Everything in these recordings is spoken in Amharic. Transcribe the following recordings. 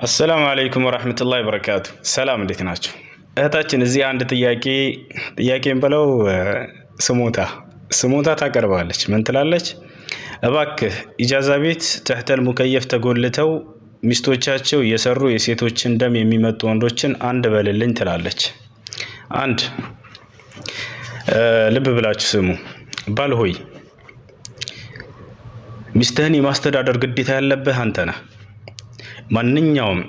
አሰላሙ አለይኩም ወራህመቱላሂ ወበረካቱ። ሰላም፣ እንዴት ናችሁ? እህታችን እዚህ አንድ ጥያቄ፣ ጥያቄን ብለው ስሞታ ስሞታ ታቀርባለች። ምን ትላለች? እባክህ ኢጃዛ ቤት ተህተል ሙከየፍ ተጎልተው ሚስቶቻቸው እየሰሩ የሴቶችን ደም የሚመጡ ወንዶችን አንድ በልልኝ ትላለች። አንድ፣ ልብ ብላችሁ ስሙ። ባል ሆይ፣ ሚስትህን የማስተዳደር ግዴታ ያለብህ አንተ ነህ። ማንኛውም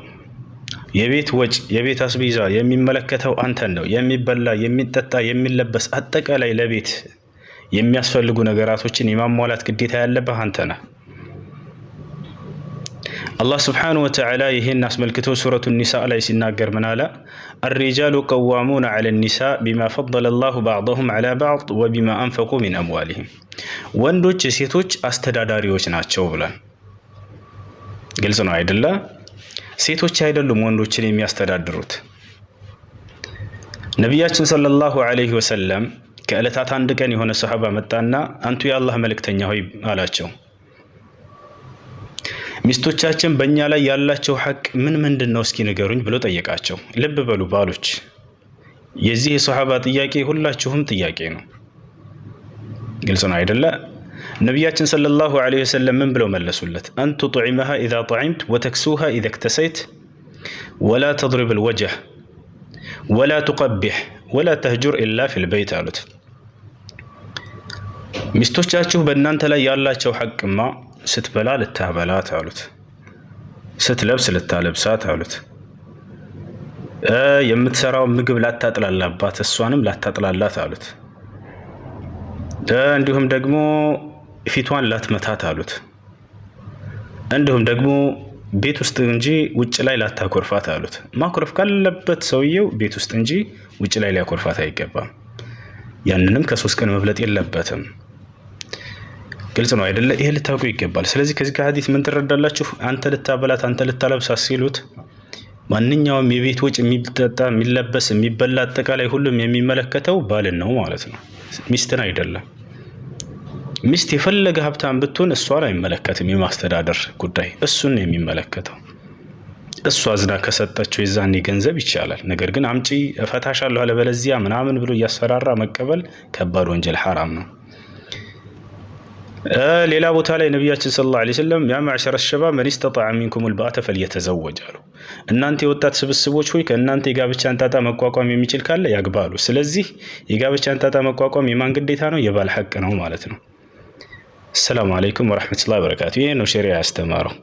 የቤት ወጪ፣ የቤት አስቤዛ የሚመለከተው አንተን ነው። የሚበላ፣ የሚጠጣ፣ የሚለበስ፣ አጠቃላይ ለቤት የሚያስፈልጉ ነገራቶችን የማሟላት ግዴታ ያለብህ አንተ ነህ። አላህ ስብሓነሁ ወተዓላ ይህን አስመልክቶ ሱረቱ ኒሳ ላይ ሲናገር ምን አለ? الرجال قوامون على النساء بما فضل الله بعضهم على بعض وبما أنفقوا من أموالهم፣ ወንዶች የሴቶች አስተዳዳሪዎች ናቸው ብሏል። ግልጽ ነው አይደለ? ሴቶች አይደሉም ወንዶችን የሚያስተዳድሩት። ነቢያችን ሰለላሁ ዐለይሂ ወሰለም ከዕለታት አንድ ቀን የሆነ ሰሐባ መጣና አንቱ የአላህ መልእክተኛ ሆይ አላቸው፣ ሚስቶቻችን በእኛ ላይ ያላቸው ሐቅ ምን ምንድን ነው? እስኪ ንገሩኝ ብሎ ጠየቃቸው። ልብ በሉ ባሎች፣ የዚህ የሰሐባ ጥያቄ ሁላችሁም ጥያቄ ነው። ግልጽ ነው አይደለ? ነቢያችን ሰለላሁ ዐለይሂ ወሰለም ምን ብለው መለሱለት? أن تطعمها إذا طعمت وتكسوها إذا اكتسيت ولا تضرب الوجه ولا تقبح ولا تهجر إلا في البيت አሉት። ሚስቶቻችሁ በእናንተ ላይ ያላቸው ሐቅማ ስትበላ ልታበላት አሉት፣ ስትለብስ ልታለብሳት አሉት፣ የምትሰራው ምግብ ላታጥላላባት እሷንም ላታጥላላት አሉት። እንዲሁም ደግሞ ፊቷን ላትመታት አሉት። እንዲሁም ደግሞ ቤት ውስጥ እንጂ ውጭ ላይ ላታኮርፋት አሉት። ማኩረፍ ካለበት ሰውየው ቤት ውስጥ እንጂ ውጭ ላይ ሊያኮርፋት አይገባም። ያንንም ከ3 ቀን መብለጥ የለበትም። ግልጽ ነው አይደለ? ይሄ ልታውቁ ይገባል። ስለዚህ ከዚህ ከሀዲስ ምን ትረዳላችሁ? አንተ ልታበላት፣ አንተ ልታለብሳት ሲሉት ማንኛውም የቤት ወጭ፣ የሚጠጣ፣ የሚለበስ፣ የሚበላ፣ አጠቃላይ ሁሉም የሚመለከተው ባልን ነው ማለት ነው፣ ሚስትን አይደለም። ሚስት የፈለገ ሀብታም ብትሆን እሷን አይመለከትም። የማስተዳደር ጉዳይ እሱን ነው የሚመለከተው። እሷ አዝና ከሰጠችው የዛኔ ገንዘብ ይቻላል። ነገር ግን አምጪ እፈታሻለሁ አለበለዚያ ምናምን ብሎ እያስፈራራ መቀበል ከባድ ወንጀል፣ ሐራም ነው። ሌላ ቦታ ላይ ነቢያችን ሰለላሁ ዐለይሂ ወሰለም يا معشر الشباب من استطاع منكم الباءة فليتزوج አሉ። እናንተ የወጣት ስብስቦች ሆይ፣ ከእናንተ የጋብቻን ጣጣ መቋቋም የሚችል ካለ ያግባ አሉ። ስለዚህ የጋብቻን ጣጣ መቋቋም የማን ግዴታ ነው? የባል ሐቅ ነው ማለት ነው። አሰላሙ አለይኩም ወረሕመቱላሂ ወበረካቱ። ይሄ ነው ሸሪዓ ያስተማረው።